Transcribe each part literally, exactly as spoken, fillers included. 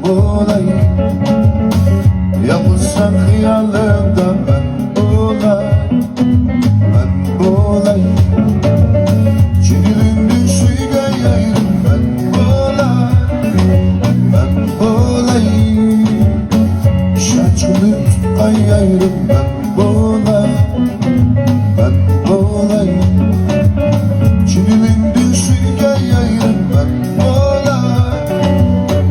بولاي. يالغۇزسەن خىيالىمدا مەن بولاي، مەن بولاي. چىگىلىمدىن سۆيگەن يارىم مەن بولاي، مەن بولاي. شاچىقىنى تۇتقان يارىم مەن بولاي، مەن بولاي. چىگىلىمدىن سۆيگەن يارىم مەن بولاي،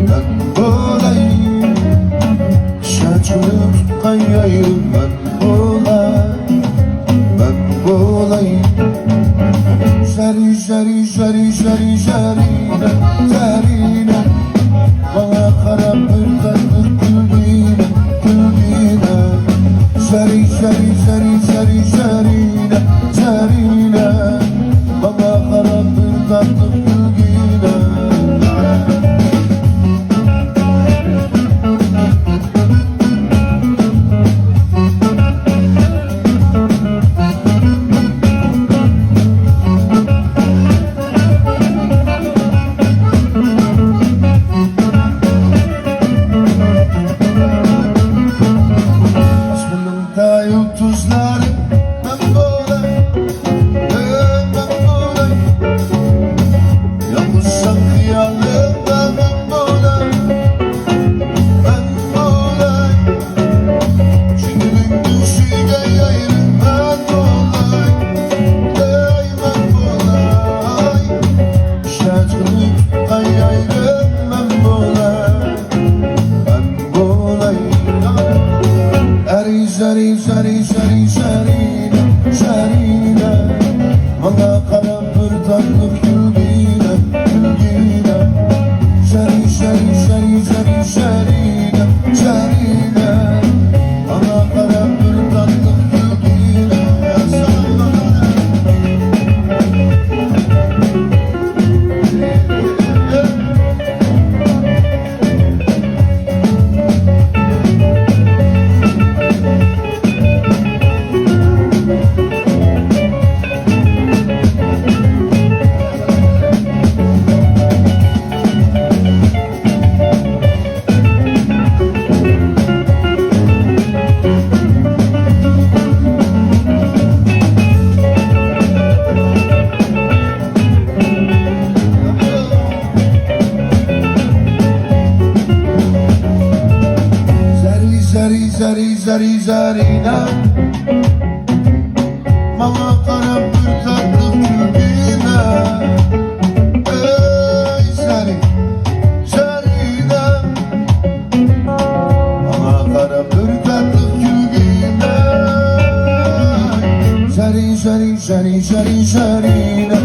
مەن بولاي. شاچىقىنى تۇتقان يارىم مەن بولاي، مەن بولاي. زەرى، زەرى، زەرى، زەرى، زەرىنە، زەرىنە. ماڭا قاراپ بىر تاتلىق كۈلگىنە، كۈلگىنە. زەرى، زەرى، زەرى، زەرى، زەرىنە، زەرىنە. ماڭا قاراپ بىر تاتلىق كۈلگىنە. يۇلتۇزلار مەن بولاي، مەن بولاي. يالغۇزسەن خىيالىمدا مەن بولاي، مەن بولاي. چىگىلىمدىن سۆيگەن يارىم مەن بولاي، ئەي مەن بولاي. شاچىقىنى تۇتقان يارىم مەن بولاي، مەن بولاي. ئەرى، زەرى، زەرى، زەرى، زەرىنە، زەرىنە. ماڭا قاراپ بىر تاتلىق كۈلگىنە، كۈلگىنە. زەرى، زەرى، زەرى، زەرى، زەرىنە، زەرىنە. ماڭا قاراپ بىر تاتلىق كۈلگىنە. زەرى، زەرى، زەرى، زەرى، زەرىنە. ماڭا قاراپ بىر تاتلىق كۈلگىنە. ئەي زەرى، زەرىنە. ماڭا قاراپ بىر تاتلىق كۈلگىنە. زەرى، زەرى، زەرى، زەرى، زەرىنە.